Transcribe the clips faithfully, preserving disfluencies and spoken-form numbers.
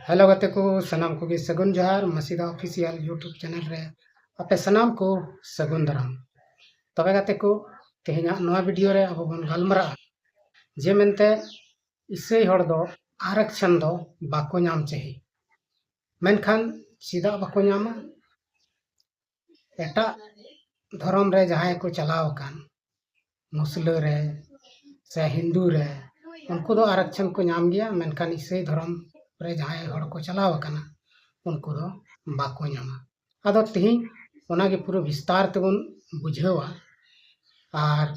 Hello ᱜᱟᱛᱮ ᱠᱚ, ᱥᱟᱱᱟᱢ ᱠᱚᱜᱮ ᱥᱟᱹᱜᱩᱱ ᱡᱚᱦᱟᱨ᱾ ᱢᱟᱹᱥᱤᱫᱟ ᱚᱯᱷᱤᱥᱤᱭᱟᱞ YouTube ᱪᱮᱱᱮᱞ ᱨᱮ ᱟᱯᱮ ᱥᱟᱱᱟᱢ ᱠᱚ ᱥᱟᱹᱜᱩᱱ ᱫᱟᱨᱟᱢ᱾ ᱛᱚᱵᱮ ᱜᱟᱛᱮ ᱠᱚ, ᱛᱮᱦᱮᱧᱟᱜ ᱱᱚᱣᱟ ᱵᱷᱤᱰᱤᱭᱳ ᱨᱮ ᱟᱵᱚ ᱵᱚᱱ ᱜᱟᱞᱢᱟᱨᱟᱜᱼᱟ ᱡᱮ ᱢᱮᱱᱛᱮ ᱤᱥᱟᱹᱭ ᱦᱚᱲ ᱫᱚ ᱟᱨᱟᱠᱪᱷᱟᱱ ᱫᱚ ᱵᱟᱠᱚ ᱧᱟᱢ ᱪᱟᱹᱦᱤ᱾ ᱢᱮᱱᱠᱷᱟᱱ ᱪᱮᱫᱟᱜ ᱵᱟᱠᱚ ᱧᱟᱢᱟ? ᱮᱴᱟᱜ ᱫᱷᱚᱨᱚᱢ ᱨᱮ ᱡᱟᱦᱟᱸᱭ ᱠᱚ ᱪᱟᱞᱟᱣ ᱟᱠᱟᱱ, ᱢᱩᱥᱞᱟᱹ ᱨᱮ ᱥᱮ ᱦᱤᱱᱫᱩ ᱨᱮ, ᱩᱱᱠᱩ ᱫᱚ ᱟᱨᱟᱠᱪᱷᱟᱱ ᱠᱚ ᱧᱟᱢ ᱜᱮᱭᱟ, ᱢᱮᱱᱠᱷᱟᱱ ᱤᱥᱟᱹᱭ ᱫᱷᱚᱨᱚᱢ ᱨᱮ ᱡᱟᱦᱟᱸᱭ ᱦᱚᱲ ᱠᱚ ᱪᱟᱞᱟᱣ ᱟᱠᱟᱱᱟ, ᱩᱱᱠᱩ ᱫᱚ ᱵᱟᱠᱚ ᱧᱟᱢᱟ᱾ ᱟᱫᱚ ᱛᱮᱦᱮᱧ ᱚᱱᱟᱜᱮ ᱯᱩᱨᱟᱹ ᱵᱤᱥᱛᱟᱨ ᱛᱮᱵᱚᱱ ᱵᱩᱡᱷᱟᱹᱣᱟ᱾ ᱟᱨ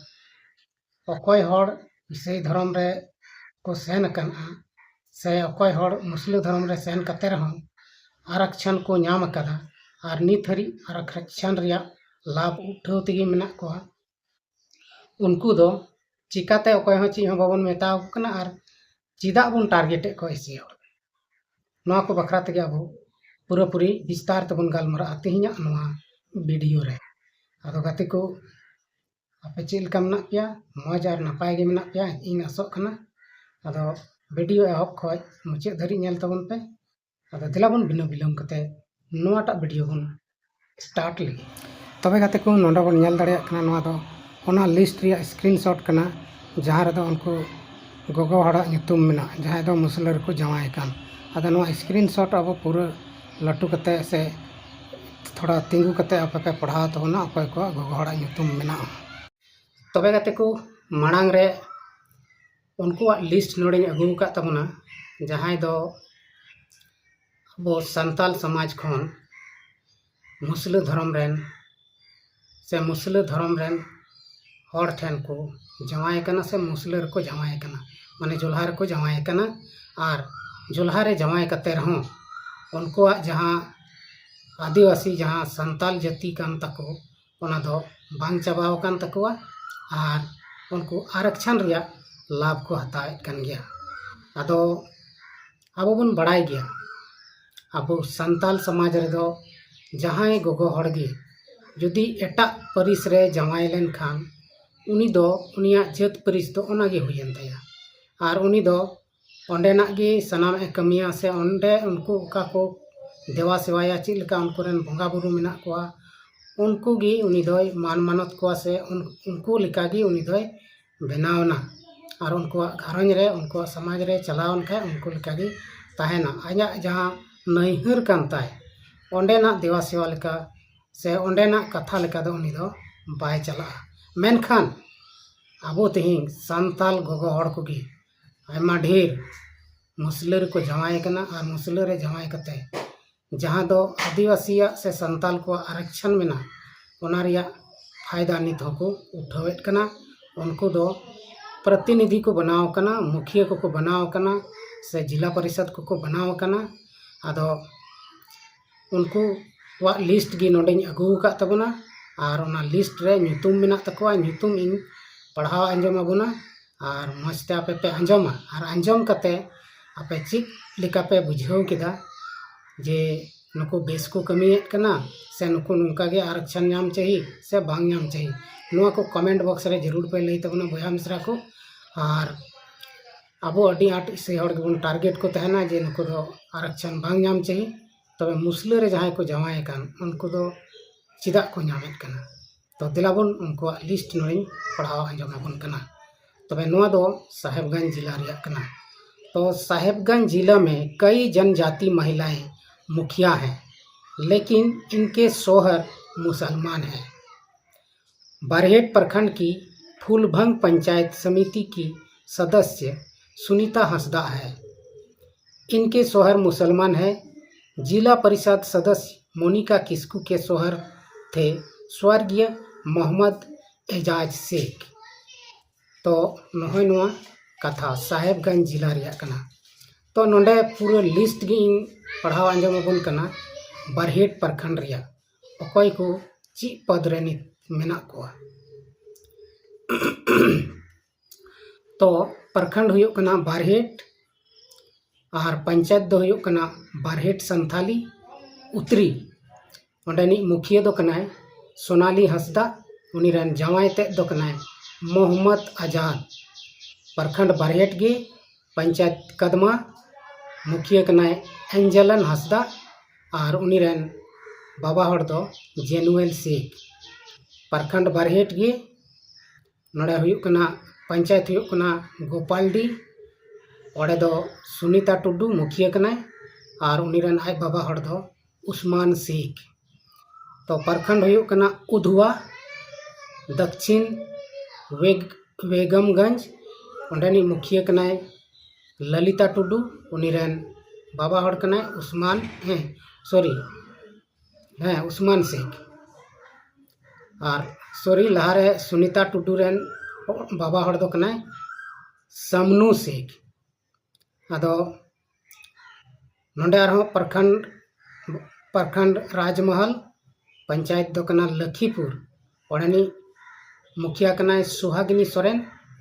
ᱚᱠᱚᱭ ᱦᱚᱲ ᱤᱥᱟᱹᱭ ᱫᱷᱚᱨᱚᱢ ᱨᱮ ᱠᱚ ᱥᱮᱱ ᱟᱠᱟᱱᱟ ᱥᱮ ᱚᱠᱚᱭ ᱦᱚᱲ ᱢᱩᱥᱞᱟᱹ ᱫᱷᱚᱨᱚᱢ ᱨᱮ ᱥᱮᱱ ᱠᱟᱛᱮ ᱨᱮᱦᱚᱸ ᱟᱨᱟᱠᱪᱷᱟᱱ ᱠᱚ ᱧᱟᱢ ᱟᱠᱟᱫᱟ ᱟᱨ ᱱᱤᱛ ᱦᱟᱹᱨᱤᱡ ᱟᱨᱟᱠᱪᱷᱟᱱ ᱨᱮᱭᱟᱜ ᱞᱟᱵᱷ ᱩᱴᱷᱟᱹᱣ ᱛᱮᱜᱮ ᱢᱮᱱᱟᱜ ᱠᱚᱣᱟ, ᱩᱱᱠᱩ ᱫᱚ ᱪᱤᱠᱟᱛᱮ ᱚᱠᱚᱭ ᱦᱚᱸ ᱪᱮᱫ ᱦᱚᱸ ᱵᱟᱵᱚᱱ ᱢᱮᱛᱟ ᱟᱠᱚ ᱠᱟᱱᱟ ᱟᱨ ᱪᱮᱫᱟᱜ ᱵᱚᱱ ᱴᱟᱨᱜᱮᱴᱮᱫ ᱠᱚᱣᱟ ᱤᱥᱟᱹᱭ ᱦᱚᱲ? ᱱᱚᱣᱟ ᱠᱚ ᱵᱟᱠᱷᱨᱟ ᱛᱮᱜᱮ ᱟᱵᱚ ᱯᱩᱨᱟᱹᱯᱩᱨᱤ ᱵᱤᱥᱛᱟᱨ ᱛᱮᱵᱚᱱ ᱜᱟᱞᱢᱟᱨᱟᱜᱼᱟ ᱛᱮᱦᱮᱧᱟᱜ ᱱᱚᱣᱟ ᱵᱷᱤᱰᱤᱭᱳ ᱨᱮ᱾ ᱟᱫᱚ ᱜᱟᱛᱮ ᱠᱚ, ᱟᱯᱮ ᱪᱮᱫ ᱞᱮᱠᱟ ᱢᱮᱱᱟᱜ ᱯᱮᱭᱟ? ᱢᱚᱡᱽ ᱟᱨ ᱱᱟᱯᱟᱭ ᱜᱮ ᱢᱮᱱᱟᱜ ᱯᱮᱭᱟ, ᱤᱧ ᱟᱥᱚᱜ ᱠᱟᱱᱟ᱾ ᱟᱫᱚ ᱵᱷᱤᱰᱤᱭᱳ ᱮᱦᱚᱵ ᱠᱷᱚᱱ ᱢᱩᱪᱟᱹᱫ ᱫᱷᱟᱹᱨᱤᱡ ᱧᱮᱞ ᱛᱟᱵᱚᱱ ᱯᱮ᱾ ᱟᱫᱚ ᱫᱮᱞᱟ ᱵᱚᱱ ᱵᱤᱱᱟᱹ ᱵᱤᱞᱚᱢ ᱠᱟᱛᱮ ᱱᱚᱣᱟᱴᱟᱜ ᱵᱷᱤᱰᱤᱭᱳ ᱵᱚᱱ ᱥᱴᱟᱨᱴ ᱞᱮᱜᱮ᱾ ᱛᱚᱵᱮ ᱜᱟᱛᱮ ᱠᱚ, ᱱᱚᱰᱮ ᱵᱚᱱ ᱧᱮᱞ ᱫᱟᱲᱮᱭᱟᱜ ᱠᱟᱱᱟ, ᱱᱚᱣᱟ ᱫᱚ ᱚᱱᱟ ᱞᱤᱥᱴ ᱨᱮᱭᱟᱜ ᱥᱠᱨᱤᱱᱥᱚᱴ ᱠᱟᱱᱟ, ᱡᱟᱦᱟᱸ ᱨᱮᱫᱚ ᱩᱱᱠᱩ ᱜᱚᱜᱚ ᱦᱚᱲᱟᱜ ᱧᱩᱛᱩᱢ ᱢᱮᱱᱟᱜᱼᱟ, ᱡᱟᱦᱟᱸᱭ ᱫᱚ ᱢᱩᱥᱞᱟᱹ ᱨᱮᱠᱚ ᱡᱟᱶᱟᱭ ᱠᱟᱱ᱾ ᱟᱫᱚ ᱱᱚᱣᱟ ᱥᱠᱨᱤᱱᱥᱚᱴ ᱟᱵᱚ ᱯᱩᱨᱟᱹ ᱞᱟᱹᱴᱩ ᱠᱟᱛᱮ ᱥᱮ ᱛᱷᱚᱲᱟ ᱛᱤᱸᱜᱩ ᱠᱟᱛᱮ ᱟᱯᱮ ᱯᱮ ᱯᱟᱲᱦᱟᱣ ᱛᱟᱵᱚᱱᱟ, ᱚᱠᱚᱭ ᱠᱚᱣᱟᱜ ᱜᱚᱜᱚ ᱦᱚᱲᱟᱜ ᱧᱩᱛᱩᱢ ᱢᱮᱱᱟᱜᱼᱟ᱾ ᱛᱚᱵᱮ ᱜᱟᱛᱮ ᱠᱚ, ᱢᱟᱲᱟᱝ ᱨᱮ ᱩᱱᱠᱩᱣᱟᱜ ᱞᱤᱥᱴ ᱱᱚᱰᱮᱧ ᱟᱹᱜᱩ ᱟᱠᱟᱫ ᱛᱟᱵᱚᱱᱟ, ᱡᱟᱦᱟᱸᱭ ᱫᱚ ᱟᱵᱚ ᱥᱟᱱᱛᱟᱞ ᱥᱚᱢᱟᱡᱽ ᱠᱷᱚᱱ ᱢᱩᱥᱞᱟᱹ ᱫᱷᱚᱨᱚᱢ ᱨᱮᱱ ᱥᱮ ᱢᱩᱥᱞᱟᱹ ᱫᱷᱚᱨᱚᱢ ᱨᱮᱱ ᱦᱚᱲ ᱴᱷᱮᱱ ᱠᱚ ᱡᱟᱶᱟᱭ ᱠᱟᱱᱟ ᱥᱮ ᱢᱩᱥᱞᱟᱹ ᱨᱮᱠᱚ ᱡᱟᱶᱟᱭ ᱠᱟᱱᱟ, ᱢᱟᱱᱮ ᱡᱚᱞᱦᱟ ᱨᱮᱠᱚ ᱡᱟᱶᱟᱭ ᱠᱟᱱᱟ᱾ ᱟᱨ ᱡᱚᱞᱦᱟ ᱨᱮ ᱡᱟᱶᱟᱭ ᱠᱟᱛᱮ ᱨᱮᱦᱚᱸ ᱩᱱᱠᱩᱣᱟᱜ ᱡᱟᱦᱟᱸ ᱟᱹᱫᱤᱵᱟᱹᱥᱤ, ᱡᱟᱦᱟᱸ ᱥᱟᱱᱛᱟᱞ ᱡᱟᱹᱛᱤ ᱠᱟᱱ ᱛᱟᱠᱚ, ᱚᱱᱟ ᱫᱚ ᱵᱟᱝ ᱪᱟᱵᱟᱣ ᱟᱠᱟᱱ ᱛᱟᱠᱚᱣᱟ᱾ ᱟᱨ ᱩᱱᱠᱩ ᱟᱨᱟᱠᱪᱷᱟᱱ ᱨᱮᱭᱟᱜ ᱞᱟᱵᱷ ᱠᱚ ᱦᱟᱛᱟᱣᱮᱫ ᱠᱟᱱ ᱜᱮᱭᱟ᱾ ᱟᱫᱚ ᱟᱵᱚ ᱵᱚᱱ ᱵᱟᱲᱟᱭ ᱜᱮᱭᱟ, ᱟᱵᱚ ᱥᱟᱱᱛᱟᱞ ᱥᱚᱢᱟᱡᱽ ᱨᱮᱫᱚ ᱡᱟᱦᱟᱸᱭ ᱜᱚᱜᱚ ᱦᱚᱲ ᱜᱮ ᱡᱩᱫᱤ ᱮᱴᱟᱜ ᱯᱟᱹᱨᱤᱥ ᱨᱮ ᱡᱟᱶᱟᱭ ᱞᱮᱱᱠᱷᱟᱱ, ᱩᱱᱤ ᱫᱚ, ᱩᱱᱤᱭᱟᱜ ᱡᱟᱹᱛ ᱯᱟᱹᱨᱤᱥ ᱫᱚ ᱚᱱᱟ ᱜᱮ ᱦᱩᱭᱮᱱ ᱛᱟᱭᱟ᱾ ᱟᱨ ᱩᱱᱤ ᱫᱚ ᱚᱸᱰᱮᱱᱟᱜ ᱜᱮ ᱥᱟᱱᱟᱢᱟᱜ ᱮ ᱠᱟᱹᱢᱤᱭᱟ, ᱥᱮ ᱚᱸᱰᱮ ᱩᱱᱠᱩ ᱚᱠᱟ ᱠᱚ ᱫᱮᱵᱟ ᱥᱮᱵᱟᱭᱟ, ᱪᱮᱫ ᱞᱮᱠᱟ ᱩᱱᱠᱩ ᱨᱮᱱ ᱵᱚᱸᱜᱟ ᱵᱩᱨᱩ ᱢᱮᱱᱟᱜ ᱠᱚᱣᱟ, ᱩᱱᱠᱩ ᱜᱮ ᱩᱱᱤ ᱫᱚᱭ ᱢᱟᱱ ᱢᱟᱱᱚᱛ ᱠᱚᱣᱟ, ᱥᱮ ᱩᱱ- ᱩᱱᱠᱩ ᱞᱮᱠᱟ ᱜᱮ ᱩᱱᱤ ᱫᱚᱭ ᱵᱮᱱᱟᱣ ᱮᱱᱟ᱾ ᱟᱨ ᱩᱱᱠᱩᱣᱟᱜ ᱜᱷᱟᱨᱚᱸᱡᱽ ᱨᱮ, ᱩᱱᱠᱩᱣᱟᱜ ᱥᱚᱢᱟᱡᱽ ᱨᱮ ᱪᱟᱞᱟᱣ ᱮᱱ ᱠᱷᱟᱱ ᱩᱱᱠᱩ ᱞᱮᱠᱟ ᱜᱮ ᱛᱟᱦᱮᱱᱟ᱾ ᱟᱡᱟᱜ ᱡᱟᱦᱟᱸ ᱱᱟᱹᱭᱦᱟᱹᱨ ᱠᱟᱱ ᱛᱟᱭ, ᱚᱸᱰᱮᱱᱟᱜ ᱫᱮᱵᱟ ᱥᱮᱵᱟ ᱞᱮᱠᱟ ᱥᱮ ᱚᱸᱰᱮᱱᱟᱜ ᱠᱟᱛᱷᱟ ᱞᱮᱠᱟ ᱫᱚ ᱩᱱᱤ ᱫᱚ ᱵᱟᱭ ᱪᱟᱞᱟᱜᱼᱟ᱾ ᱢᱮᱱᱠᱷᱟᱱ ᱟᱵᱚ ᱛᱮᱦᱮᱧ ᱥᱟᱱᱛᱟᱞ ᱜᱚᱜᱚ ᱦᱚᱲ ᱠᱚᱜᱮ ᱟᱭᱢᱟ ᱰᱷᱮᱨ ᱢᱩᱥᱞᱟᱹ ᱨᱮᱠᱚ ᱡᱟᱶᱟᱭ ᱠᱟᱱᱟ, ᱟᱨ ᱢᱩᱥᱞᱟᱹ ᱨᱮ ᱡᱟᱶᱟᱭ ᱠᱟᱛᱮ ᱡᱟᱦᱟᱸ ᱫᱚ ᱟᱹᱫᱤᱵᱟᱹᱥᱤᱭᱟᱜ ᱥᱮ ᱥᱟᱱᱛᱟᱞ ᱠᱚᱣᱟᱜ ᱟᱨᱚᱠᱪᱷᱚᱱ ᱢᱮᱱᱟᱜ, ᱚᱱᱟ ᱨᱮᱭᱟᱜ ᱯᱷᱟᱭᱫᱟ ᱱᱤᱛ ᱦᱚᱸᱠᱚ ᱩᱴᱷᱟᱹᱣᱮᱫ ᱠᱟᱱᱟ᱾ ᱩᱱᱠᱩ ᱫᱚ ᱯᱨᱚᱛᱤᱱᱤᱫᱷᱤ ᱠᱚ ᱵᱮᱱᱟᱣ ᱠᱟᱱᱟ, ᱢᱩᱠᱷᱤᱭᱟᱹ ᱠᱚᱠᱚ ᱵᱮᱱᱟᱣ ᱠᱟᱱᱟ, ᱥᱮ ᱡᱮᱞᱟ ᱯᱚᱨᱤᱥᱚᱫᱽ ᱠᱚᱠᱚ ᱵᱮᱱᱟᱣ ᱠᱟᱱᱟ᱾ ᱟᱫᱚ ᱩᱱᱠᱩᱣᱟᱜ ᱞᱤᱥᱴ ᱜᱮ ᱱᱚᱰᱮᱧ ᱟᱹᱜᱩ ᱟᱠᱟᱫ ᱛᱟᱵᱚᱱᱟ, ᱟᱨ ᱚᱱᱟ ᱞᱤᱥᱴ ᱨᱮ ᱧᱩᱛᱩᱢ ᱢᱮᱱᱟᱜ ᱛᱟᱠᱚᱣᱟ᱾ ᱧᱩᱛᱩᱢ ᱤᱧ ᱯᱟᱲᱦᱟᱣ ᱟᱸᱡᱚᱢ ᱟᱵᱚᱱᱟ, ᱟᱨ ᱢᱚᱡᱽ ᱛᱮ ᱟᱯᱮ ᱯᱮ ᱟᱸᱡᱚᱢᱟ᱾ ᱟᱨ ᱟᱸᱡᱚᱢ ᱠᱟᱛᱮ ᱟᱯᱮ ᱪᱮᱫ ᱞᱮᱠᱟ ᱯᱮ ᱵᱩᱡᱷᱟᱹᱣ ᱠᱮᱫᱟ ᱡᱮ ᱱᱩᱠᱩ ᱵᱮᱥ ᱠᱚ ᱠᱟᱹᱢᱤᱭᱮᱫ ᱠᱟᱱᱟ, ᱥᱮ ᱱᱩᱠᱩ ᱱᱚᱝᱠᱟ ᱜᱮ ᱟᱨᱚᱠᱪᱷᱚᱱ ᱧᱟᱢ ᱪᱟᱹᱦᱤ ᱥᱮ ᱵᱟᱝ ᱧᱟᱢ ᱪᱟᱹᱦᱤ, ᱱᱚᱣᱟ ᱠᱚ ᱠᱚᱢᱮᱱᱴ ᱵᱚᱠᱥ ᱨᱮ ᱡᱟᱹᱨᱩᱲ ᱯᱮ ᱞᱟᱹᱭ ᱛᱟᱵᱚᱱᱟ ᱵᱚᱭᱦᱟ ᱢᱤᱥᱨᱟ ᱠᱚ᱾ ᱟᱨ ᱟᱵᱚ ᱟᱹᱰᱤ ᱟᱸᱴ ᱤᱥᱟᱹᱭ ᱦᱚᱲ ᱜᱮᱵᱚᱱ ᱴᱟᱨᱜᱮᱴ ᱠᱚ ᱛᱟᱦᱮᱱᱟ ᱡᱮ ᱱᱩᱠᱩ ᱫᱚ ᱟᱨᱚᱠᱪᱷᱚᱱ ᱵᱟᱝ ᱧᱟᱢ ᱪᱟᱹᱦᱤ᱾ ᱛᱚᱵᱮ ᱢᱩᱥᱞᱟᱹ ᱨᱮ ᱡᱟᱦᱟᱸᱭ ᱠᱚ ᱡᱟᱶᱟᱭ ᱟᱠᱟᱱ, ᱩᱱᱠᱩ ᱫᱚ ᱪᱮᱫᱟᱜ ᱠᱚ ᱧᱟᱢᱮᱫ ᱠᱟᱱᱟ? ᱛᱚ ᱫᱮᱞᱟ ᱵᱚᱱ ᱩᱱᱠᱩᱣᱟᱜ ᱞᱤᱥᱴ ᱱᱚᱰᱮᱧ ᱯᱟᱲᱦᱟᱣ ᱟᱸᱡᱚᱢ ᱟᱵᱚᱱ ᱠᱟᱱᱟ᱾ ᱛᱚᱵᱮ ᱱᱚᱣᱟ ᱫᱚ ᱥᱟᱦᱮᱵᱽᱜᱚᱸᱡᱽ ᱡᱮᱞᱟ ᱨᱮᱭᱟᱜ ᱠᱟᱱᱟ᱾ तो साहेबगंज जिला में कई जनजाति महिलाएं मुखिया हैं, लेकिन इनके शौहर मुसलमान हैं। बरहेट प्रखंड की फूलभंग पंचायत समिति की सदस्य सुनीता हंसदा है। इनके शौहर मुसलमान हैं। जिला परिषद सदस्य मोनिका किस्कू के शौहर थे स्वर्गीय मोहम्मद एजाज शेख। ᱛᱚ ᱱᱚᱜᱼᱚᱭ ᱱᱚᱣᱟ ᱠᱟᱛᱷᱟ ᱥᱟᱦᱮᱵᱽᱜᱚᱸᱡᱽ ᱡᱮᱞᱟ ᱨᱮᱭᱟᱜ ᱠᱟᱱᱟ᱾ ᱛᱚ ᱱᱚᱰᱮ ᱯᱩᱨᱟᱹ ᱞᱤᱥᱴ ᱜᱮ ᱤᱧ ᱯᱟᱲᱦᱟᱣ ᱟᱸᱡᱚᱢ ᱟᱵᱚᱱ ᱠᱟᱱᱟ ᱵᱟᱨᱦᱮᱴ ᱯᱨᱚᱠᱷᱚᱸᱰ ᱨᱮᱭᱟᱜ ᱚᱠᱚᱭ ᱠᱚ ᱪᱮᱫ ᱯᱚᱫᱽ ᱨᱮ ᱱᱤᱛ ᱢᱮᱱᱟᱜ ᱠᱚᱣᱟ᱾ ᱛᱚ ᱯᱨᱚᱠᱷᱚᱸᱰ ᱦᱩᱭᱩᱜ ᱠᱟᱱᱟ ᱵᱟᱨᱦᱮᱴ, ᱟᱨ ᱯᱚᱧᱪᱟᱭᱮᱛ ᱫᱚ ᱦᱩᱭᱩᱜ ᱠᱟᱱᱟ ᱵᱟᱨᱦᱮᱴ ᱥᱟᱱᱛᱷᱟᱞᱤ ᱩᱛᱨᱤ᱾ ᱚᱸᱰᱮᱱᱤᱡ ᱢᱩᱠᱷᱤᱭᱟᱹ ᱫᱚ ᱠᱟᱱᱟᱭ ᱥᱳᱱᱟᱞᱤ ᱦᱟᱸᱥᱫᱟ, ᱩᱱᱤ ᱨᱮᱱ ᱡᱟᱶᱟᱭ ᱛᱮᱫ ᱫᱚ ᱠᱟᱱᱟᱭ ᱢᱚᱦᱚᱢᱢᱚᱫᱽ ᱟᱡᱟᱫ᱾ ᱯᱨᱚᱠᱷᱚᱸᱰ ᱵᱟᱨᱦᱮᱴ ᱜᱮ, ᱯᱚᱧᱪᱟᱭᱮᱛ ᱠᱟᱫᱢᱟ, ᱢᱩᱠᱷᱤᱭᱟᱹ ᱠᱟᱱᱟᱭ ᱮᱱᱡᱮᱞᱮᱱ ᱦᱟᱸᱥᱫᱟ ᱟᱨ ᱩᱱᱤ ᱨᱮᱱ ᱵᱟᱵᱟ ᱦᱚᱲ ᱫᱚ ᱡᱮᱱᱩᱭᱮᱞ ᱥᱤᱠ᱾ ᱯᱨᱚᱠᱷᱚᱸᱰ ᱵᱟᱨᱦᱮᱴ ᱜᱮ᱾ ᱱᱚᱰᱮ ᱦᱩᱭᱩᱜ ᱠᱟᱱᱟ, ᱯᱚᱧᱪᱟᱭᱮᱛ ᱦᱩᱭᱩᱜ ᱠᱟᱱᱟ ᱜᱳᱯᱟᱞᱰᱤ᱾ ᱚᱸᱰᱮ ᱫᱚ ᱥᱩᱱᱤᱛᱟ ᱴᱩᱰᱩ ᱢᱩᱠᱷᱤᱭᱟᱹ ᱠᱟᱱᱟᱭ ᱟᱨ ᱩᱱᱤ ᱨᱮᱱ ᱟᱡ ᱵᱟᱵᱟ ᱦᱚᱲ ᱫᱚ ᱩᱥᱢᱟᱱ ᱥᱤᱠ᱾ ᱛᱚ ᱯᱨᱚᱠᱷᱚᱸᱰ ᱦᱩᱭᱩᱜ ᱠᱟᱱᱟ ᱩᱫᱷᱩᱣᱟ, ᱫᱚᱠᱠᱷᱤᱱ ᱵᱮᱜ-, ᱵᱮᱜᱚᱢᱜᱚᱸᱡᱽ᱾ ᱚᱸᱰᱮᱱᱤᱡ ᱢᱩᱠᱷᱤᱭᱟᱹ ᱠᱟᱱᱟᱭ ᱞᱚᱞᱤᱛᱟ ᱴᱩᱰᱩ, ᱩᱱᱤ ᱨᱮᱱ ᱵᱟᱵᱟ ᱦᱚᱲ ᱠᱟᱱᱟᱭ ᱩᱥᱢᱟᱱ, ᱦᱮᱸ, ᱥᱚᱨᱤ, ᱦᱮᱸ, ᱩᱥᱢᱟᱱ ᱥᱤᱠ᱾ ᱟᱨ ᱥᱚᱨᱤ, ᱞᱟᱦᱟᱨᱮ ᱥᱩᱱᱤᱛᱟ ᱴᱩᱰᱩ ᱨᱮᱱ ᱵᱟᱵᱟ ᱦᱚᱲ ᱫᱚ ᱠᱟᱱᱟᱭ ᱥᱟᱢᱱᱩ ᱥᱤᱠ᱾ ᱟᱫᱚ ᱱᱚᱰᱮ ᱟᱨᱦᱚᱸ ᱯᱨᱚᱠᱷᱚᱸᱰ, ᱯᱨᱚᱠᱷᱚᱸᱰ ᱨᱟᱡᱽᱢᱚᱦᱚᱞ, ᱯᱚᱧᱪᱟᱭᱮᱛ ᱫᱚ ᱠᱟᱱᱟ ᱞᱚᱠᱷᱤᱯᱩᱨ᱾ ᱚᱸᱰᱮᱱᱤᱡ ᱢᱩᱠᱷᱤᱭᱟᱹ ᱠᱟᱱᱟᱭ ᱥᱩᱦᱟᱜᱤᱱᱤ ᱥᱚᱨᱮᱱ,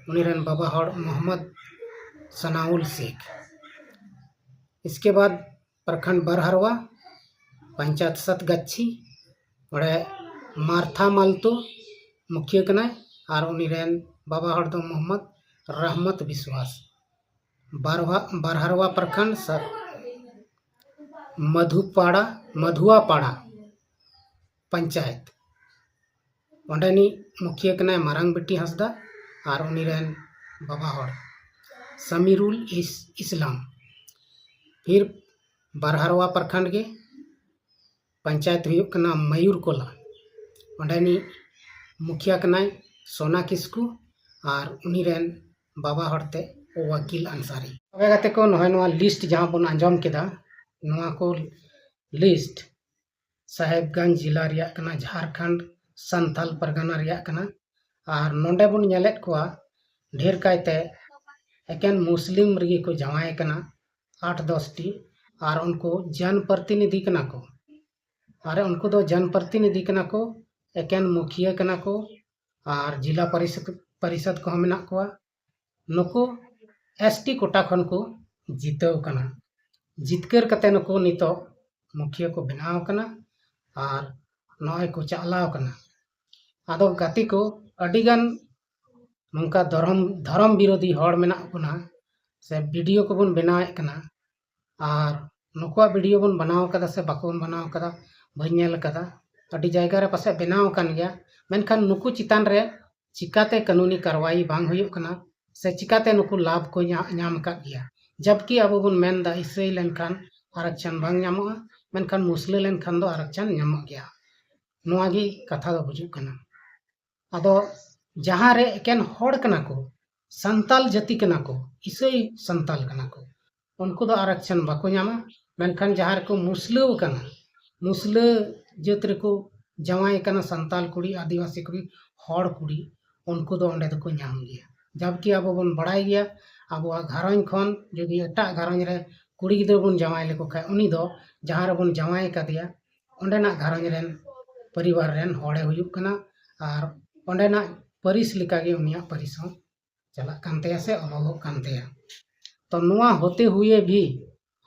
ᱩᱱᱤ ᱨᱮᱱ ᱵᱟᱵᱟ ᱦᱚᱲ ᱢᱚᱦᱚᱢᱢᱚᱫᱽ ᱥᱟᱱᱟᱩᱞ ᱥᱤᱠ᱾ ᱤᱥᱠᱮ ᱵᱟᱫ ᱯᱨᱚᱠᱷᱚᱸᱰ ᱵᱟᱨᱦᱟᱨᱣᱟ, ᱯᱚᱧᱪᱟᱭᱮᱛ ᱥᱟᱛᱜᱟᱪᱷᱤ, ᱚᱸᱰᱮ ᱢᱟᱨᱛᱷᱟ ᱢᱟᱞᱛᱳ ᱢᱩᱠᱷᱤᱭᱟᱹ ᱠᱟᱱᱟᱭ ᱟᱨ ᱩᱱᱤ ᱨᱮᱱ ᱵᱟᱵᱟ ᱦᱚᱲ ᱫᱚ ᱢᱚᱦᱚᱢᱢᱚᱫᱽ ᱨᱟᱦᱢᱚᱛ ᱵᱤᱥᱣᱟᱥ᱾ ᱵᱟᱨᱦᱟ-, ᱵᱟᱨᱦᱟᱨᱣᱟ ᱯᱨᱚᱠᱷᱚᱸᱰ ᱥᱟᱛ ᱢᱟᱫᱷᱩᱯᱟᱲᱟ, ᱢᱟᱫᱷᱩᱣᱟᱯᱟᱲᱟ ᱯᱚᱧᱪᱟᱭᱮᱛ᱾ ᱚᱸᱰᱮᱱᱤᱡ ᱢᱩᱠᱷᱤᱭᱟᱹ ᱠᱟᱱᱟᱭ ᱢᱟᱨᱟᱝ ᱵᱤᱴᱤ ᱦᱟᱸᱥᱫᱟ ᱟᱨ ᱩᱱᱤ ᱨᱮᱱ ᱵᱟᱵᱟ ᱦᱚᱲ ᱥᱟᱢᱤᱨᱩᱞ ᱤᱥ-, ᱤᱥᱞᱟᱢ᱾ ᱯᱷᱤᱨ ᱵᱟᱨᱦᱟᱨᱣᱟ ᱯᱨᱚᱠᱷᱚᱸᱰ ᱜᱮ, ᱯᱚᱧᱪᱟᱭᱮᱛ ᱦᱩᱭᱩᱜ ᱠᱟᱱᱟ ᱢᱚᱭᱩᱨᱠᱚᱞᱟ᱾ ᱚᱸᱰᱮᱱᱤᱡ ᱢᱩᱠᱷᱤᱭᱟᱹ ᱠᱟᱱᱟᱭ ᱥᱳᱱᱟ ᱠᱤᱥᱠᱩ ᱟᱨ ᱩᱱᱤ ᱨᱮᱱ ᱵᱟᱵᱟ ᱦᱚᱲ ᱛᱮ ᱣᱟᱠᱤᱞ ᱟᱱᱥᱟᱨᱤ᱾ ᱛᱚᱵᱮ ᱜᱟᱛᱮ ᱠᱚ, ᱱᱚᱜᱼᱚᱭ ᱱᱚᱣᱟ ᱞᱤᱥᱴ ᱡᱟᱦᱟᱸ ᱵᱚᱱ ᱟᱸᱡᱚᱢ ᱠᱮᱫᱟ, ᱱᱚᱣᱟ ᱠᱚ ᱞᱤᱥᱴ ᱥᱟᱦᱮᱵᱽᱜᱚᱸᱡᱽ ᱡᱮᱞᱟ ᱨᱮᱭᱟᱜ ᱠᱟᱱᱟ, ᱡᱷᱟᱲᱠᱷᱚᱸᱰ ᱥᱟᱱᱛᱟᱞ ᱯᱟᱨᱜᱟᱱᱟ ᱨᱮᱭᱟᱜ ᱠᱟᱱᱟ᱾ ᱟᱨ ᱱᱚᱰᱮ ᱵᱚᱱ ᱧᱮᱞᱮᱫ ᱠᱚᱣᱟ ᱰᱷᱮᱨ ᱠᱟᱭᱛᱮ ᱮᱠᱮᱱ ᱢᱩᱥᱞᱤᱢ ᱨᱮᱜᱮ ᱠᱚ ᱡᱟᱶᱟᱭ ᱠᱟᱱᱟ, ᱟᱴ ᱫᱚᱥ ᱴᱤ, ᱟᱨ ᱩᱱᱠᱩ ᱡᱚᱱ ᱯᱨᱚᱛᱤᱱᱤᱫᱷᱤ ᱠᱟᱱᱟ ᱠᱚ᱾ ᱟᱨ ᱩᱱᱠᱩ ᱫᱚ ᱡᱚᱱ ᱯᱨᱚᱛᱤᱱᱤᱫᱷᱤ ᱠᱟᱱᱟ ᱠᱚ, ᱮᱠᱮᱱ ᱢᱩᱠᱷᱤᱭᱟᱹ ᱠᱟᱱᱟ ᱠᱚ, ᱟᱨ ᱡᱮᱞᱟ ᱯᱚᱨᱤᱥᱚᱫ, ᱯᱚᱨᱤᱥᱚᱫ ᱠᱚᱦᱚᱸ ᱢᱮᱱᱟᱜ ᱠᱚᱣᱟ᱾ ᱱᱩᱠᱩ ᱮᱥ ᱴᱤ ᱠᱳᱴᱟ ᱠᱷᱚᱱ ᱠᱚ ᱡᱤᱛᱟᱹᱣ ᱠᱟᱱᱟ᱾ ᱡᱤᱛᱠᱟᱹᱨ ᱠᱟᱛᱮ ᱱᱩᱠᱩ ᱱᱤᱛᱚᱜ ᱢᱩᱠᱷᱤᱭᱟᱹ ᱠᱚ ᱵᱮᱱᱟᱣ ᱠᱟᱱᱟ ᱟᱨ ᱱᱚᱜᱼᱚᱭ ᱠᱚ ᱪᱟᱞᱟᱣ ᱠᱟᱱᱟ᱾ ᱟᱫᱚ ᱜᱟᱛᱮ ᱠᱚ, ᱟᱹᱰᱤᱜᱟᱱ ᱱᱚᱝᱠᱟ ᱫᱷᱚᱨᱚᱢ, ᱫᱷᱚᱨᱚᱢ ᱵᱤᱨᱳᱫᱷᱤ ᱦᱚᱲ ᱢᱮᱱᱟᱜ ᱵᱚᱱᱟ, ᱥᱮ ᱵᱷᱤᱰᱤᱭᱳ ᱠᱚᱵᱚᱱ ᱵᱮᱱᱟᱣᱮᱫ ᱠᱟᱱᱟ, ᱟᱨ ᱱᱩᱠᱩᱣᱟᱜ ᱵᱷᱤᱰᱤᱭᱳ ᱵᱚᱱ ᱵᱮᱱᱟᱣ ᱠᱟᱫᱟ ᱥᱮ ᱵᱟᱠᱚ ᱵᱚᱱ ᱵᱮᱱᱟᱣ ᱠᱟᱫᱟ, ᱵᱟᱹᱧ ᱧᱮᱞ ᱠᱟᱫᱟ᱾ ᱟᱹᱰᱤ ᱡᱟᱭᱜᱟ ᱨᱮ ᱯᱟᱥᱮᱡ ᱵᱮᱱᱟᱣ ᱟᱠᱟᱱ ᱜᱮᱭᱟ, ᱢᱮᱱᱠᱷᱟᱱ ᱱᱩᱠᱩ ᱪᱮᱛᱟᱱ ᱨᱮ ᱪᱤᱠᱟᱛᱮ ᱠᱟᱹᱱᱩᱱᱤ ᱠᱟᱨᱣᱟᱭ ᱵᱟᱝ ᱦᱩᱭᱩᱜ ᱠᱟᱱᱟ, ᱥᱮ ᱪᱤᱠᱟᱛᱮ ᱱᱩᱠᱩ ᱞᱟᱵᱷ ᱠᱚ ᱧᱟ-, ᱧᱟᱢ ᱟᱠᱟᱫ ᱜᱮᱭᱟ? ᱡᱟᱵᱠᱤ ᱟᱵᱚ ᱵᱚᱱ ᱢᱮᱱᱫᱟ ᱤᱥᱟᱹᱭ ᱞᱮᱱᱠᱷᱟᱱ ᱟᱨᱟᱠᱪᱷᱟᱱ ᱵᱟᱝ ᱧᱟᱢᱚᱜᱼᱟ, ᱢᱮᱱᱠᱷᱟᱱ ᱢᱩᱥᱞᱟᱹ ᱞᱮᱱᱠᱷᱟᱱ ᱫᱚ ᱟᱨᱟᱠᱪᱷᱟᱱ ᱧᱟᱢᱚᱜ ᱜᱮᱭᱟ᱾ ᱱᱚᱣᱟ ᱜᱮ ᱠᱟᱛᱷᱟ ᱫᱚ ᱵᱩᱡᱩᱜ ᱠᱟᱱᱟ᱾ ᱟᱫᱚ ᱡᱟᱦᱟᱸ ᱨᱮ ᱮᱠᱮᱱ ᱦᱚᱲ ᱠᱟᱱᱟ ᱠᱚ, ᱥᱟᱱᱛᱟᱞ ᱡᱟᱹᱛᱤ ᱠᱟᱱᱟ ᱠᱚ, ᱤᱥᱟᱹᱭ ᱥᱟᱱᱛᱟᱞ ᱠᱟᱱᱟ ᱠᱚ, ᱩᱱᱠᱩ ᱫᱚ ᱟᱨᱟᱠᱪᱷᱟᱱ ᱵᱟᱠᱚ ᱧᱟᱢᱟ᱾ ᱢᱮᱱᱠᱷᱟᱱ ᱡᱟᱦᱟᱸ ᱨᱮᱠᱚ ᱢᱩᱥᱞᱟᱹᱣ ᱠᱟᱱᱟ, ᱢᱩᱥᱞᱟᱹ ᱡᱟᱹᱛ ᱨᱮᱠᱚ ᱡᱟᱶᱟᱭ ᱠᱟᱱᱟ, ᱥᱟᱱᱛᱟᱞ ᱠᱩᱲᱤ, ᱟᱹᱫᱤᱵᱟᱹᱥᱤ ᱠᱩᱲᱤ, ᱦᱚᱲ ᱠᱩᱲᱤ, ᱩᱱᱠᱩ ᱫᱚ ᱚᱸᱰᱮ ᱫᱚᱠᱚ ᱧᱟᱢ ᱜᱮᱭᱟ᱾ ᱡᱟᱵᱠᱤ ᱟᱵᱚ ᱵᱚᱱ ᱵᱟᱲᱟᱭ ᱜᱮᱭᱟ, ᱟᱵᱚᱣᱟᱜ ᱜᱷᱟᱨᱚᱸᱡᱽ ᱠᱷᱚᱱ ᱡᱩᱫᱤ ᱮᱴᱟᱜ ᱜᱷᱟᱨᱚᱸᱡᱽ ᱨᱮ ᱠᱩᱲᱤ ᱜᱤᱫᱽᱨᱟᱹ ᱵᱚᱱ ᱡᱟᱶᱟᱭ ᱞᱮᱠᱚ ᱠᱷᱟᱱ, ᱩᱱᱤ ᱫᱚ ᱡᱟᱦᱟᱸ ᱨᱮᱵᱚᱱ ᱡᱟᱶᱟᱭ ᱠᱟᱫᱮᱭᱟ, ᱚᱸᱰᱮᱱᱟᱜ ᱜᱷᱟᱨᱚᱸᱡᱽ ᱨᱮᱱ, ᱯᱚᱨᱤᱵᱟᱨ ᱨᱮᱱ ᱦᱚᱲᱮ ᱦᱩᱭᱩᱜ ᱠᱟᱱᱟ, ᱟᱨ ᱚᱸᱰᱮᱱᱟᱜ ᱯᱟᱹᱨᱤᱥ ᱞᱮᱠᱟᱜᱮ ᱩᱱᱤᱭᱟᱜ ᱯᱟᱹᱨᱤᱥ ᱦᱚᱸ ᱪᱟᱞᱟᱜ ᱠᱟᱱ ᱛᱟᱭᱟ ᱥᱮ ᱚᱞᱚᱜᱚᱜ ᱠᱟᱱ ᱛᱟᱭᱟ᱾ ᱛᱚ ᱱᱚᱣᱟ ᱦᱚᱛᱮ ᱦᱩᱭᱮ ᱵᱷᱤ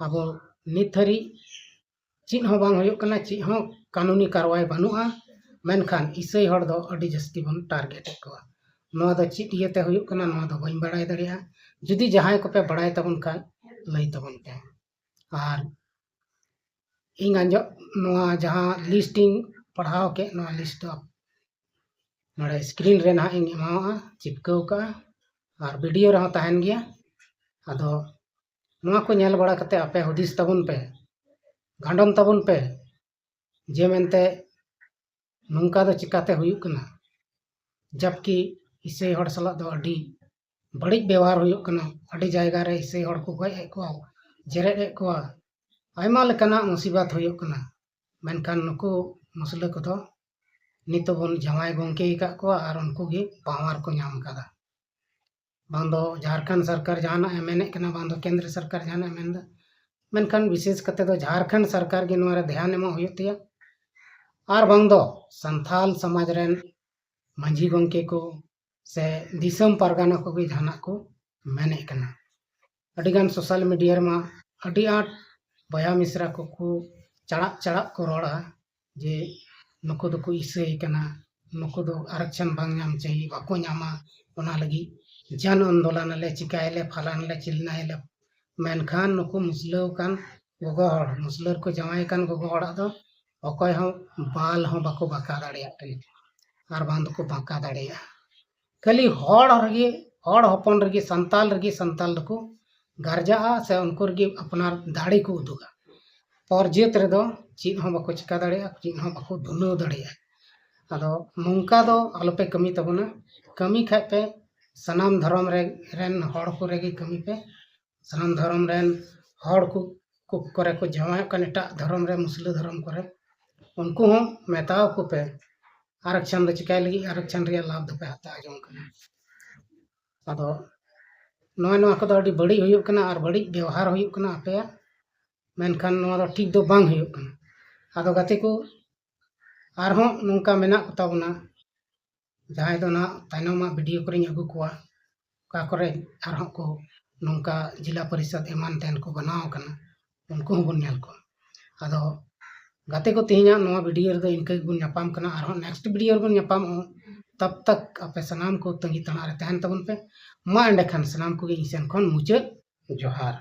ᱟᱵᱚ ᱱᱤᱛ ᱫᱷᱟᱹᱨᱤᱡ ᱪᱮᱫ ᱦᱚᱸ ᱵᱟᱝ ᱦᱩᱭᱩᱜ ᱠᱟᱱᱟ, ᱪᱮᱫ ᱦᱚᱸ ᱠᱟᱹᱱᱩᱱᱤ ᱠᱟᱨᱣᱟᱭ ᱵᱟᱹᱱᱩᱜᱼᱟ᱾ ᱢᱮᱱᱠᱷᱟᱱ ᱤᱥᱟᱹᱭ ᱦᱚᱲ ᱫᱚ ᱟᱹᱰᱤ ᱡᱟᱹᱥᱛᱤ ᱵᱚᱱ ᱴᱟᱨᱜᱮᱴ ᱮᱫ ᱠᱚᱣᱟ᱾ ᱱᱚᱣᱟ ᱫᱚ ᱪᱮᱫ ᱤᱭᱟᱹᱛᱮ ᱦᱩᱭᱩᱜ ᱠᱟᱱᱟ, ᱱᱚᱣᱟ ᱫᱚ ᱵᱟᱹᱧ ᱵᱟᱲᱟᱭ ᱫᱟᱲᱮᱭᱟᱜᱼᱟ᱾ ᱡᱩᱫᱤ ᱡᱟᱦᱟᱸᱭ ᱠᱚᱯᱮ ᱵᱟᱲᱟᱭ ᱛᱟᱵᱚᱱ ᱠᱷᱟᱱ, ᱞᱟᱹᱭ ᱛᱟᱵᱚᱱ ᱯᱮ᱾ ᱟᱨ ᱤᱧ ᱟᱸᱡᱚᱢ, ᱱᱚᱣᱟ ᱡᱟᱦᱟᱸ ᱞᱤᱥᱴ ᱤᱧ ᱯᱟᱲᱦᱟᱣ ᱠᱮᱫ, ᱱᱚᱣᱟ ᱞᱤᱥᱴ ᱫᱚ ᱱᱚᱰᱮ ᱥᱠᱨᱤᱱ ᱨᱮ ᱱᱟᱦᱟᱜ ᱤᱧ ᱮᱢᱟᱣᱟᱜᱼᱟ, ᱪᱤᱯᱠᱟᱹᱣ ᱠᱟᱜᱼᱟ, ᱟᱨ ᱵᱷᱤᱰᱤᱭᱳ ᱨᱮᱦᱚᱸ ᱛᱟᱦᱮᱱ ᱜᱮᱭᱟ᱾ ᱟᱫᱚ ᱱᱚᱣᱟ ᱠᱚ ᱧᱮᱞ ᱵᱟᱲᱟ ᱠᱟᱛᱮ ᱟᱯᱮ ᱦᱩᱫᱤᱥ ᱛᱟᱵᱚᱱ ᱯᱮ, ᱜᱟᱸᱰᱚᱱ ᱛᱟᱵᱚᱱ ᱯᱮ, ᱡᱮ ᱢᱮᱱᱛᱮ ᱱᱚᱝᱠᱟ ᱫᱚ ᱪᱤᱠᱟᱛᱮ ᱦᱩᱭᱩᱜ ᱠᱟᱱᱟ? ᱡᱟᱵᱠᱤ ᱤᱥᱟᱹᱭ ᱦᱚᱲ ᱥᱟᱞᱟᱜ ᱫᱚ ᱟᱹᱰᱤ ᱵᱟᱹᱲᱤᱡ ᱵᱮᱣᱦᱟᱨ ᱦᱩᱭᱩᱜ ᱠᱟᱱᱟ᱾ ᱟᱹᱰᱤ ᱡᱟᱭᱜᱟ ᱨᱮ ᱤᱥᱟᱹᱭ ᱦᱚᱲ ᱠᱚ ᱜᱚᱡ ᱮᱫ ᱠᱚᱣᱟ, ᱡᱮᱨᱮᱫ ᱮᱫ ᱠᱚᱣᱟ, ᱟᱭᱢᱟ ᱞᱮᱠᱟᱱᱟᱜ ᱢᱩᱥᱤᱵᱟᱛ ᱦᱩᱭᱩᱜ ᱠᱟᱱᱟ᱾ ᱢᱮᱱᱠᱷᱟᱱ ᱱᱩᱠᱩ ᱢᱩᱥᱞᱟᱹ ᱠᱚᱫᱚ ᱱᱤᱛᱚᱜ ᱵᱚᱱ ᱡᱟᱶᱟᱭ ᱜᱚᱝᱠᱮ ᱟᱠᱟᱫ ᱠᱚᱣᱟ ᱟᱨ ᱩᱱᱠᱩ ᱜᱮ ᱯᱟᱣᱟᱨ ᱠᱚ ᱧᱟᱢ ᱟᱠᱟᱫᱟ᱾ ᱵᱟᱝ ᱫᱚ ᱡᱷᱟᱲᱠᱷᱚᱸᱰ ᱥᱚᱨᱠᱟᱨ ᱡᱟᱦᱟᱱᱟᱜ ᱮ ᱢᱮᱱᱮᱫ ᱠᱟᱱᱟ, ᱵᱟᱝ ᱫᱚ ᱠᱮᱱᱫᱨᱚ ᱥᱚᱨᱠᱟᱨ ᱡᱟᱦᱟᱱᱟᱜ ᱮ ᱢᱮᱱᱫᱟ, ᱢᱮᱱᱠᱷᱟᱱ ᱵᱤᱥᱮᱥ ᱠᱟᱛᱮ ᱫᱚ ᱡᱷᱟᱲᱠᱷᱚᱸᱰ ᱥᱚᱨᱠᱟᱨ ᱜᱮ ᱱᱚᱣᱟ ᱨᱮ ᱫᱷᱮᱭᱟᱱ ᱮᱢᱚᱜ ᱦᱩᱭᱩᱜ ᱛᱟᱭᱟ᱾ ᱟᱨ ᱵᱟᱝ ᱫᱚ ᱥᱟᱱᱛᱟᱞ ᱥᱚᱢᱟᱡᱽ ᱨᱮᱱ ᱢᱟᱹᱡᱷᱤ ᱜᱚᱝᱠᱮ ᱠᱚ ᱥᱮ ᱫᱤᱥᱚᱢ ᱯᱟᱨᱜᱟᱱᱟ ᱠᱚᱜᱮ ᱡᱟᱦᱟᱱᱟᱜ ᱠᱚ ᱢᱮᱱᱮᱫ ᱠᱟᱱᱟ᱾ ᱟᱹᱰᱤᱜᱟᱱ ᱥᱳᱥᱟᱞ ᱢᱤᱰᱤᱭᱟ ᱨᱮᱢᱟ ᱟᱹᱰᱤ ᱟᱸᱴ ᱵᱚᱭᱦᱟ ᱢᱤᱥᱨᱟ ᱠᱚᱠᱚ ᱪᱟᱲᱟᱜ ᱪᱟᱲᱟᱜ ᱠᱚ ᱨᱚᱲᱟ ᱡᱮ ᱱᱩᱠᱩ ᱫᱚᱠᱚ ᱤᱥᱟᱹᱭ ᱠᱟᱱᱟ, ᱱᱩᱠᱩ ᱫᱚ ᱟᱨᱟᱠᱪᱷᱟᱱ ᱵᱟᱝ ᱧᱟᱢ ᱪᱟᱹᱦᱤ, ᱵᱟᱠᱚ ᱧᱟᱢᱟ, ᱚᱱᱟ ᱞᱟᱹᱜᱤᱫ ᱡᱟᱱ ᱟᱱᱫᱳᱞᱚᱱ ᱟᱞᱮ, ᱪᱤᱠᱟᱹᱭᱟᱞᱮ, ᱯᱷᱟᱞᱟᱱ ᱟᱞᱮ, ᱪᱤᱞᱱᱟᱭᱟᱞᱮ᱾ ᱢᱮᱱᱠᱷᱟᱱ ᱱᱩᱠᱩ ᱢᱩᱥᱞᱟᱹᱣ ᱠᱟᱱ ᱜᱚᱜᱚ ᱦᱚᱲ, ᱢᱩᱥᱞᱟᱹ ᱨᱮᱠᱚ ᱡᱟᱶᱟᱭ ᱠᱟᱱ ᱜᱚᱜᱚ ᱦᱚᱲᱟᱜ ᱫᱚ ᱚᱠᱚᱭ ᱦᱚᱸ ᱵᱟᱞ ᱦᱚᱸ ᱵᱟᱠᱚ ᱵᱟᱸᱠᱟ ᱫᱟᱲᱮᱭᱟᱜ ᱠᱟᱱᱟ, ᱟᱨ ᱵᱟᱝ ᱫᱚᱠᱚ ᱵᱟᱸᱠᱟ ᱫᱟᱲᱮᱭᱟᱜᱼᱟ᱾ ᱠᱷᱟᱹᱞᱤ ᱦᱚᱲ ᱨᱮᱜᱮ, ᱦᱚᱲ ᱦᱚᱯᱚᱱ ᱨᱮᱜᱮ, ᱥᱟᱱᱛᱟᱞ ᱨᱮᱜᱮ ᱥᱟᱱᱛᱟᱞ ᱫᱚᱠᱚ ᱜᱟᱨᱡᱟᱜᱼᱟ, ᱥᱮ ᱩᱱᱠᱩ ᱨᱮᱜᱮ ᱟᱯᱱᱟᱨ ᱫᱟᱲᱮ ᱠᱚ ᱩᱫᱩᱜᱟ᱾ ᱯᱚᱨ ᱡᱟᱹᱛ ᱨᱮᱫᱚ ᱪᱮᱫ ᱦᱚᱸ ᱵᱟᱠᱚ ᱪᱤᱠᱟ ᱫᱟᱲᱮᱭᱟᱜᱼᱟ, ᱪᱮᱫ ᱦᱚᱸ ᱵᱟᱠᱚ ᱫᱷᱩᱱᱟᱹᱣ ᱫᱟᱲᱮᱭᱟᱜᱼᱟ᱾ ᱟᱫᱚ ᱱᱚᱝᱠᱟ ᱫᱚ ᱟᱞᱚᱯᱮ ᱠᱟᱹᱢᱤ ᱛᱟᱵᱚᱱᱟ᱾ ᱠᱟᱹᱢᱤ ᱠᱷᱟᱡ ᱯᱮ ᱥᱟᱱᱟᱢ ᱫᱷᱚᱨᱚᱢ ᱨᱮ, ᱨᱮᱱ ᱦᱚᱲ ᱠᱚᱨᱮ ᱜᱮ ᱠᱟᱹᱢᱤ ᱯᱮ᱾ ᱥᱟᱱᱟᱢ ᱫᱷᱚᱨᱚᱢ ᱨᱮᱱ ᱦᱚᱲ ᱠᱚ, ᱠᱚ ᱠᱚᱨᱮ ᱠᱚ ᱡᱟᱶᱟᱭᱚᱜ ᱠᱟᱱ ᱮᱴᱟᱜ ᱫᱷᱚᱨᱚᱢ ᱨᱮ, ᱢᱩᱥᱞᱟᱹ ᱫᱷᱚᱨᱚᱢ ᱠᱚᱨᱮ, ᱩᱱᱠᱩ ᱦᱚᱸ ᱢᱮᱛᱟ ᱟᱠᱚ ᱯᱮ, ᱟᱨᱚᱠᱪᱷᱚᱱ ᱫᱚ ᱪᱤᱠᱟᱹᱭ ᱞᱟᱹᱜᱤᱫ ᱟᱨᱚᱠᱪᱷᱚᱱ ᱨᱮᱭᱟᱜ ᱞᱟᱵᱷ ᱫᱚᱯᱮ ᱦᱟᱛᱟᱣ ᱡᱚᱝ ᱠᱟᱱᱟ᱾ ᱟᱫᱚ ᱱᱚᱜᱼᱚᱭ ᱱᱚᱣᱟ ᱠᱚᱫᱚ ᱟᱹᱰᱤ ᱵᱟᱹᱲᱤᱡ ᱦᱩᱭᱩᱜ ᱠᱟᱱᱟ ᱟᱨ ᱵᱟᱹᱲᱤᱡ ᱵᱮᱣᱦᱟᱨ ᱦᱩᱭᱩᱜ ᱠᱟᱱᱟ ᱟᱯᱮᱭᱟᱜ᱾ ᱢᱮᱱᱠᱷᱟᱱ ᱱᱚᱣᱟ ᱫᱚ ᱴᱷᱤᱠ ᱫᱚ ᱵᱟᱝ ᱦᱩᱭᱩᱜ ᱠᱟᱱᱟ᱾ ᱟᱫᱚ ᱜᱟᱛᱮ ᱠᱚ, ᱟᱨᱦᱚᱸ ᱱᱚᱝᱠᱟ ᱢᱮᱱᱟᱜ ᱠᱚ ᱛᱟᱵᱚᱱᱟ, ᱡᱟᱦᱟᱸᱭ ᱫᱚ ᱱᱟᱦᱟᱜ ᱛᱟᱭᱱᱚᱢᱟᱜ ᱵᱷᱤᱰᱤᱭᱳ ᱠᱚᱨᱮᱧ ᱟᱹᱜᱩ ᱠᱚᱣᱟ, ᱚᱠᱟ ᱠᱚᱨᱮ ᱟᱨᱦᱚᱸ ᱠᱚ ᱱᱚᱝᱠᱟ ᱡᱤᱞᱟ ᱯᱚᱨᱤᱥᱚᱫᱽ ᱮᱢᱟᱱ ᱛᱮᱱ ᱠᱚ ᱵᱮᱱᱟᱣ ᱟᱠᱟᱱᱟ, ᱩᱱᱠᱩ ᱦᱚᱸᱵᱚᱱ ᱧᱮᱞ ᱠᱚᱣᱟ᱾ ᱟᱫᱚ ᱜᱟᱛᱮ ᱠᱚ, ᱛᱮᱦᱮᱧᱟᱜ ᱱᱚᱣᱟ ᱵᱷᱤᱰᱤᱭᱳ ᱨᱮᱫᱚ ᱤᱱᱠᱟᱹ ᱜᱮᱵᱚᱱ ᱧᱟᱯᱟᱢ ᱠᱟᱱᱟ, ᱟᱨᱦᱚᱸ ᱱᱮᱠᱥᱴ ᱵᱷᱤᱰᱤᱭᱳ ᱨᱮᱵᱚᱱ ᱧᱟᱯᱟᱢᱚᱜᱼᱟ᱾ ᱛᱟᱵ ᱛᱟᱠ ᱟᱯᱮ ᱥᱟᱱᱟᱢ ᱠᱚ ᱛᱟᱺᱜᱤ ᱛᱟᱲᱟᱜ ᱨᱮ ᱛᱟᱦᱮᱱ ᱛᱟᱵᱚᱱ ᱯᱮ᱾ ᱢᱟ ᱮᱸᱰᱮᱠᱷᱟᱱ ᱥᱟᱱᱟᱢ ᱠᱚᱜᱮ ᱤᱧ ᱥᱮᱱ ᱠᱷᱚᱱ ᱢᱩᱪᱟᱹᱫ ᱡᱚᱦᱟᱨ᱾